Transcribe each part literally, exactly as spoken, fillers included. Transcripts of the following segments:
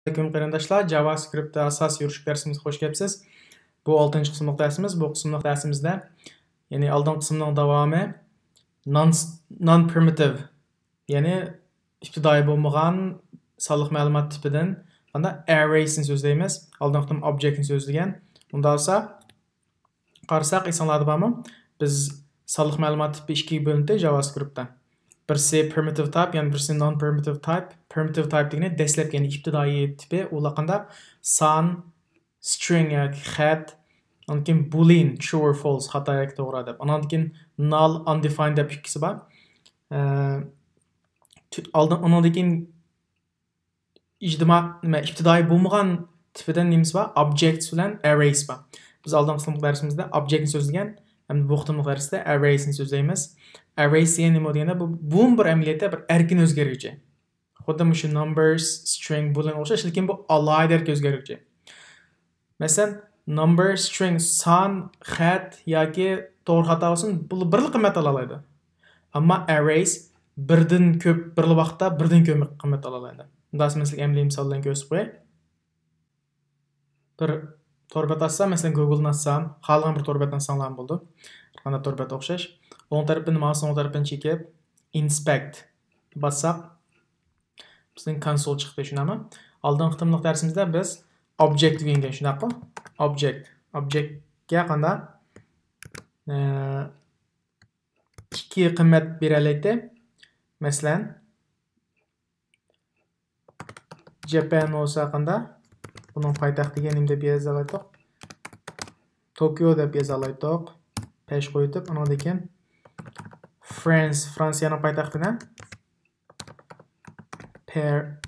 ئەسسالامۇئەلەيكۇم قېرىنداشلار، جاۋاسكرىپتتا ئاساسىي يۈرۈشلۈك دەرسىمىزگە خوش كەپسىز. بۇ ئالتىنچى قىسىملىق دەرسىمىز. بۇ قىسىملىق دەرسىمىزدە، يەنى ئالدىنقى قىسىمنىڭ داۋامى، non non primitive، يەنى ئىپتىدائىي بولمىغان سانلىق مەلۇمات تىپىدىن، قانداق، ئەررەيسنى سۆزلەيمىز. ئالدىنقى قېتىم ئوبجېكتنى سۆزلىگەن. ئۇنداق بولسا، قارىساق، ئېسىڭلاردا بارمۇ؟ بىز سانلىق مەلۇمات تىپى ئىككىگە بۆلۈندى جاۋاسكرىپتتا. بىرسى primitive type، يەنە بىرسى non primitive type. Primitive type دېگىنى دەسلەپكى، يەنى ئىپتىدائىي تىپى. ئۇلار قانداق؟ سان، string ياكى خەت، ئاندىن كېيىن boolean، true or false، خاتا ياكى توغرا دەپ. ئاندىن كېيىن null، undefined دەپ ئىككىسى بار. ئە، تۈ-، ئالدىن، ئۇنىڭدىن كېيىن ئىجتىما-، نېمە، ئىپتىدائىي بولمىغان تىپىدىن نېمىسى بار؟ Objects بىلەن arrays بار. بىز ئالدىنقى قىسىملىق دەرسىمىزدە ئوبجېكتنى سۆزلىگەن، ئەمدى بۇ قېتىملىق دەرستە ئەررەيسنى سۆزلەيمىز. ئەررەيس دېگەن نېمە دېگەندە، بۇ، بۇمۇ بىر ئەمەلىيەتتە بىر ئەركىن ئۆزگەرگۈچى. خۇددى مۇشۇ numbers، string، boolean ئوخشاش، لېكىن بۇ ئالاھىدە ئەركىن ئۆزگەرگۈچى. مەسىلەن، number، string، سان، خەت ياكى توغرا خاتا بولسۇن، بۇ بىرلا قىممەت ئالالايدۇ. ئەمما arrays بىردىن كۆپ، بىرلا ۋاقىتتا بىردىن كۆپ قىممەت ئالالايدۇ. مۇنداق مەسىلەن، ئەمەلىي مىسال بىلەن كۆرسىتىپ قوياي. بىر تور بەت ئاچسام، مەسىلەن، گوگلنى ئاچسام، خالىغان بىر تور بەتنى ئاچساڭلارمۇ بولىدۇ. ھەر قانداق تور بەت ئوخشاش. ئوڭ تەرىپىنى، ماۋسنىڭ ئوڭ تەرىپىنى چېكىپ، inspect باسساق، بىزنىڭ كونسول چىقتى، شۇنداقمۇ؟ ئالدىنقى قېتىملىق دەرسىمىزدە بىز ئوبجېكت ئۆگەنگەن، شۇنداققۇ؟ ئوبجېكت. ئوبجېكتكە قانداق، ئە، ئىككى قىممەت بېرەلەيتتى. مەسىلەن، جاپان بولسا قانداق؟ بۇنىڭ پايتەختىگە نېمە دەپ يازالايتتۇق؟ توكيو دەپ يازالايتتۇق. پەش قويۇتۇپ، ئۇنىڭدىن كېيىن فرانس، فرانسىيەنىڭ پايتەختى نە؟ پەر-،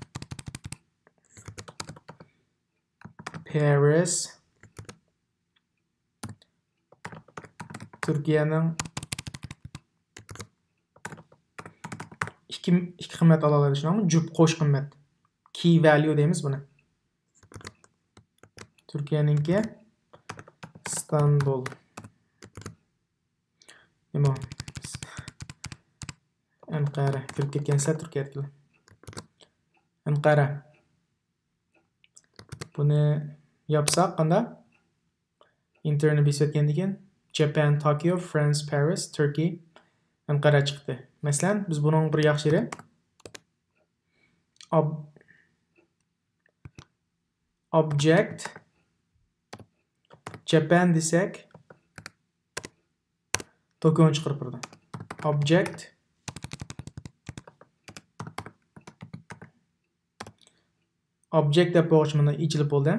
پارىس. تۈركىيەنىڭ ئىككى، ئىككى قىممەت ئالالايدۇ، شۇنداقمۇ؟ جۈپ قوش قىممەت. Key value دەيمىز بۇنى. تۈركىيەنىڭكى ئىستانبۇل. نېمە؟ ئەنقەرە. كىرىپ كەتكەنسىلەر تۈركىيەدىكىلەر. ئەنقەرە. بۇنى ياپساق قانداق؟ ئېنتېرنى بېسىۋەتكەندىن كېيىن، جاپان، توكيو، فرانس، پارىس، تۈركىي، ئەنقەرە چىقتى. مەسىلەن، بىز بۇنىڭ بىر ياخشى يېرى، ئوب-، ئوبجېكت جاپان دېسەك، توكيونى چىقىرىپ بېرىدۇ. ئوبجېكت، ئوبجېكت دەپ بولغۇچە مانا ئېچىلىپ بولدى.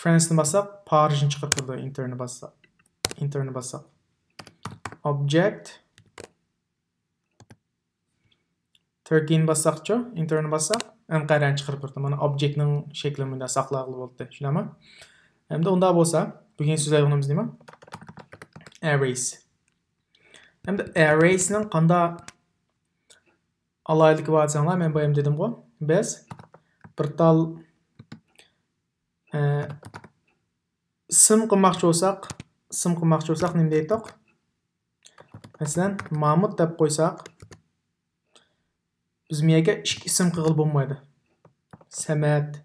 فرانسنى باسساق، پارىژنى چىقىرىپ بېرىدۇ، ئېنتېرنى باسساق. ئېنتېرنى باسساق. ئوبجېكت. تۈركىينى باسساقچۇ؟ ئېنتېرنى باسساق، ئەنقەرەنى چىقىرىپ بېرىدۇ. مانا ئوبجېكتنىڭ شەكلى مۇنداق ساقلانغىلى بولدى. شۇنداقمۇ؟ ئەمدى ئۇنداق بولسا، بۈگۈن سۆزلەيدىغىنىمىز نېمە؟ ئەررەيس. ئەمدى ئەررەيسنىڭ قانداق ئالاھىدىلىكى بار دېسەڭلار، مەن بايام دېدىمغۇ، بىز بىر تال، ئە، ئىسىم قىلماقچى بولساق، ئىسىم قىلماقچى بولساق نېمە دەيتتۇق؟ مەسىلەن، مامۇت دەپ قويساق، بىز بۇ يەرگە ئىككى ئىسىم قىلغىلى بولمايدۇ. سەمەت.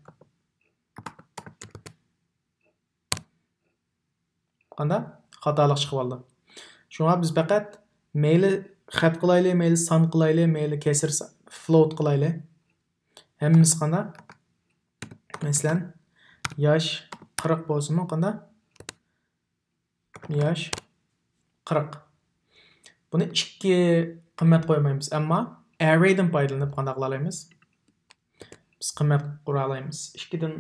قانداق؟ خاتالىق چىقىۋالدى. شۇڭا بىز پەقەت مەيلى خەت قىلايلى، مەيلى سان قىلايلى، مەيلى كەسىر سا-، فلوت قىلايلى. ھەممىسى قانداق؟ مەسىلەن، ياش قىرىق بولسىمۇ قانداق؟ ياش قىرىق. بۇنى ئىككى قىممەت قويمايمىز، ئەمما ئەررەيدىن پايدىلىنىپ قانداق قىلالايمىز؟ بىز قىممەت قۇرالايمىز. ئىككىدىن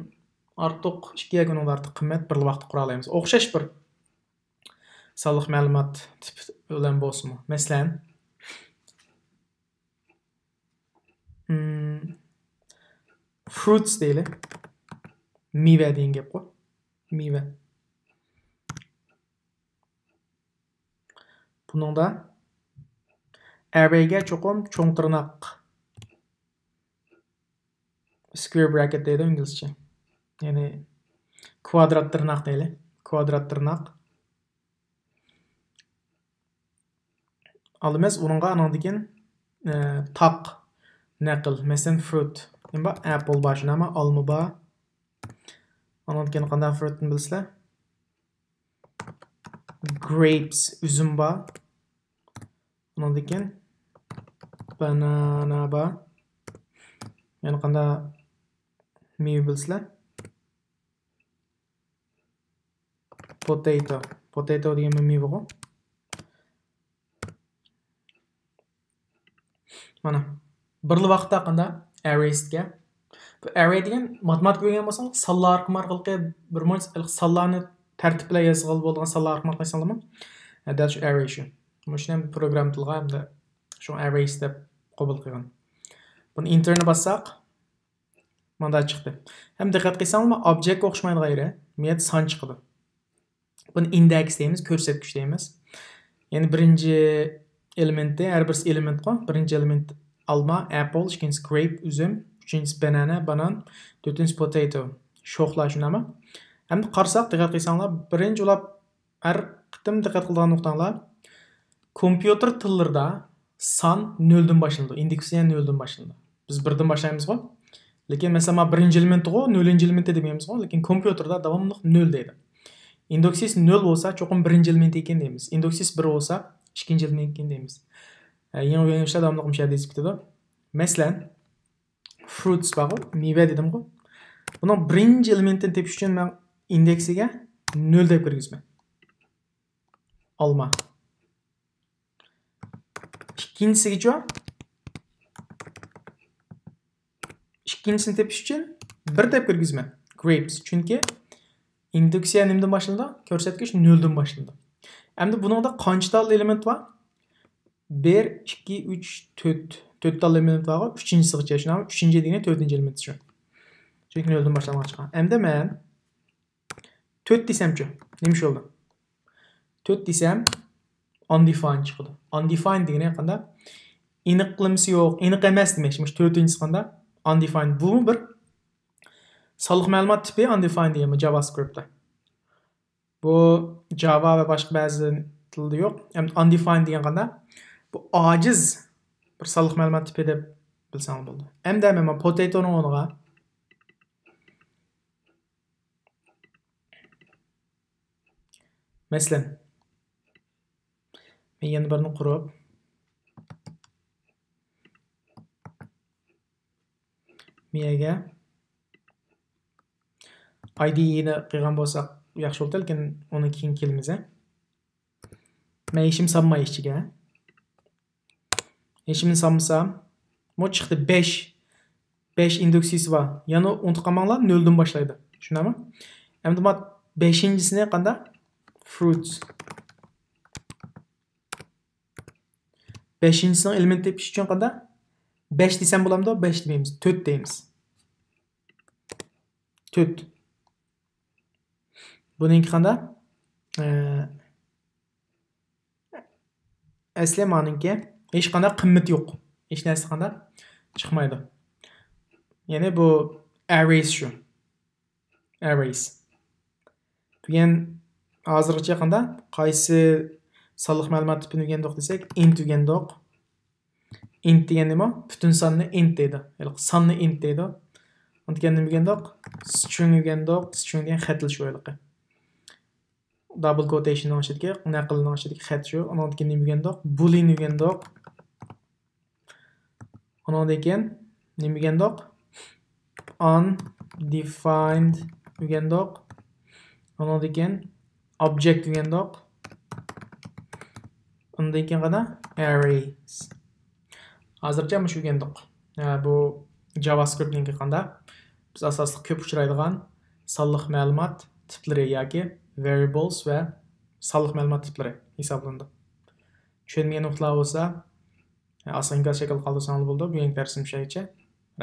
ئارتۇق، ئىككى ياكى ئۇنىڭدىن ئارتۇق قىممەت بىر ۋاقىتتا قۇرالايمىز. ئوخشاش بىر سانلىق مەلۇمات تىپى بىلەن بولسىمۇ. مەسىلەن، fruits دەيلى. مېۋە دېگەن گەپقۇ. مېۋە. بۇنىڭدا ئەررەيگە چوقۇم چوڭ تىرناق، square bracket دەيدۇ ئىنگلىزچە. يەنى كۋادرات تىرناق دەيلى. كۋادرات تىرناق. ئالىمىز ئۇنىڭغا ئانىڭدىن كېيىن، ئە، تاق نەقىل، مەسىلەن، fruit، نېمە بار؟ ئەپل بار، شۇنداقمۇ؟ ئالما بار. ئاندىن كېيىن قانداق فروتنى بىلىسىلەر؟ گرېيپس، ئۈزۈم بار. ئۇنىڭدىن كېيىن بانانا بار. يەنە قانداق مېۋە بىلىسىلەر؟ پوتەيتو. پوتەيتو دېگەن بىر مېۋىغۇ. مانا، بىرلا ۋاقىتتا قانداق؟ ئەررەيسكە. بۇ ئەررەي دېگەن ماتېماتىكا ئۆگەنگەن بولساڭ، سانلار ئارقىمۇ ئارقىلىقى بىر مۇنچە سانلارنى تەرتىپ بىلەن يازغىلى بولىدىغان سانلار ئارقىمۇ ئارقىلىق سانلىما؟ ھە، دەل شۇ ئەررەي شۇ. مۇشۇنى ھەم پروگرامما تىلىغا ھەمدە شۇ ئەررەيس دەپ قوبۇل قىلغان. بۇنى ئېنتېرنى باسساق، مانداق چىقتى. ھەم دىققەت قىلساڭلارمۇ، ئوبجېكتكە ئوخشىمايدىغان يېرى، مۇ يەردە سان چىقىدۇ. بۇنى ئىندېكس دەيمىز، كۆرسەتكۈچ دەيمىز. يەنى بىرىنچى ئېلېمېنتى، ھەر بىرسى ئېلېمېنتقۇ. بىرىنچى ئېلېمېنت ئالما، ئەپل، ئىككىنچىسى گرېيپ، ئۈزۈم، ئۈچىنچىسى بەنەنە، بانان، تۆتىنچىسى پوتەيتو. شوخلار شۇنداقمۇ؟ ئەمدى قارىساق، دىققەت قىلساڭلار، بىرىنچى ئۇلاپ ھەر قېتىم دىققەت قىلىدىغان نۇقتاڭلار، كومپيۇتېر تىللىرىدا سان نۆلدىن باشلىنىدۇ، ئىندېكسىيە نۆلدىن باشلىنىدۇ. بىز بىردىن باشلايمىزغۇ. لېكىن مەسىلەن، مانا بىرىنچى ئېلېمېنتىغۇ، نۆلىنچى ئېلېمېنتى دېمەيمىزغۇ، لېكىن كومپيۇتېردا داۋاملىق نۆل دەيدۇ. ئىندېكسىيىسى نۆل بولسا، چوقۇم بىرىنچى ئېلېمېنت ئىكەن دەيمىز. ئىندېكسىيىسى بىر بولسا، ئىككىنچى ئېلېمېنت ئىكەن دەيمىز. ئە، يېڭى ئۆگەنگۈچىلەر داۋاملىق مۇشۇ يەردە يېزىپ كېتىدۇ. مەسىلەن، فروتس بارغۇ، مېۋە دېدىمغۇ. بۇنىڭ بىرىنچى ئېلېمېنتىنى تېپىش ئۈچۈن مەن ئىندېكسىگە نۆل دەپ كىرگۈزىمەن. ئالما. ئىككىنچىسىگىچۇ؟ ئىككىنچىسىنى تېپىش ئۈچۈن بىر دەپ كىرگۈزىمەن. گرېيپس. چۈنكى ئىندېكسىيە نېمىدىن باشلىنىدۇ؟ كۆرسەتكۈچ نۆلدىن باشلىنىدۇ. ئەمدى بۇنىڭدا قانچە تال ئېلېمېنت بار؟ بىر، ئىككى، ئۈچ، تۆت. تۆت تال ئېلېمېنت بارغۇ، ئۈچىنچىسىغىچە. شۇنداقمۇ؟ ئۈچىنچى دېگىنى تۆتىنچى ئېلېمېنت شۇ. چۈنكى نۆلدىن باشلانغان چىققان. ئەمدى مەن تۆت دېسەمچۇ؟ نېمە ئىش بولدى؟ تۆت دېسەم، ئاندېفايند چىقىدۇ. ئاندېفايند دېگىنى قانداق؟ ئېنىقلىمىسى يوق، ئېنىق ئەمەس دېمەكچى. مۇشۇ تۆتىنچىسى قانداق؟ ئاندېفايند. بۇمۇ بىر سانلىق مەلۇمات تىپى، ئاندېفايند دېگەن بۇ جاۋاسكرىپتتا. بۇ جاۋا ۋە باشقا بەزى تىلدا يوق. ئەمدى ئاندېفايند دېگەن قانداق؟ بۇ ئاجىز بىر سانلىق مەلۇمات تىپى دەپ بىلسەڭلار بولىدۇ. ئەمدى مەن مانا پوتەيتونىڭ ئورنىغا، مەسىلەن، مەن يەنە بىرنى قۇرۇپ، مىيەگە ئايدىنى قىلغان بولساق ياخشى بولىدۇ، لېكىن ئۇنى كېيىن كېلىمىز. مەن ھېچنېمە سالماي ئىچىگە. ھېچنېمە سالمىسام، مۇ چىقتى بەش. بەش ئىندېكسىيىسى بار. يەنە ئۇنتۇپ قالماڭلار، نۆلدىن باشلايدۇ. شۇنداقمۇ؟ ئەمدى مانا بەشىنچىسىنى قانداق؟ فروتس. بەشىنچىسىنىڭ ئېلېمېنت تېپىش ئۈچۈن قانداق؟ بەش دېسەم بولامدۇ؟ بەش دېمەيمىز. تۆت دەيمىز. تۆت. بۇنىڭكى قانداق؟ ئە، ئەسلى مانىڭكى ھېچقانداق قىممىتى يوق. ھېچ نەرسە قانداق چىقمايدۇ. يەنى بۇ ئەررەيس شۇ. ئەررەيس. بۈگۈن ھازىرغىچە قانداق؟ قايسى سانلىق مەلۇمات تىپىنى ئۆگەندۇق دېسەك، ئىنت ئۆگەندۇق. ئىنت دېگەن نېمە؟ پۈتۈن ساننى ئىنت دەيدۇ. ھېلىقى ساننى ئىنت دەيدۇ. ئۇنىڭدىن كېيىن نېمە ئۆگەندۇق؟ سترىڭ ئۆگەندۇق. سترىڭ دېگەن خەتلىشىش ھېلىقى. دابل كوتېيشننىڭ ئىچىدىكى، نەقىلنىڭ ئىچىدىكى خەت شۇ. ئۇنىڭدىن كېيىن نېمە ئۆگەندۇق؟ بولىن ئۆگەندۇق. ئۇنىڭدىن كېيىن نېمە ئۆگەندۇق؟ ئاندېفايند ئۆگەندۇق. ئۇنىڭدىن كېيىن ئوبجېكت ئۆگەندۇق. ئۇنىڭدىن كېيىن قانداق؟ ئەررەيس. ھازىرچە مۇشۇ ئۆگەندۇق. ھە، بۇ جاۋاسكرىپتنىڭكى قانداق؟ بىز ئاساسلىق كۆپ ئۇچرايدىغان سانلىق مەلۇمات تىپلىرى ياكى ۋەرىيبلس ۋە سانلىق مەلۇمات تىپلىرى ھېسابلىنىدۇ. چۈشەنمىگەن نۇقتىلار بولسا، ئاستا ئىنكاس شەكلىدە قالدۇرساڭلار بولىدۇ. بۈگۈنكى دەرسىم شۇ يەرگىچە.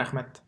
رەھمەت.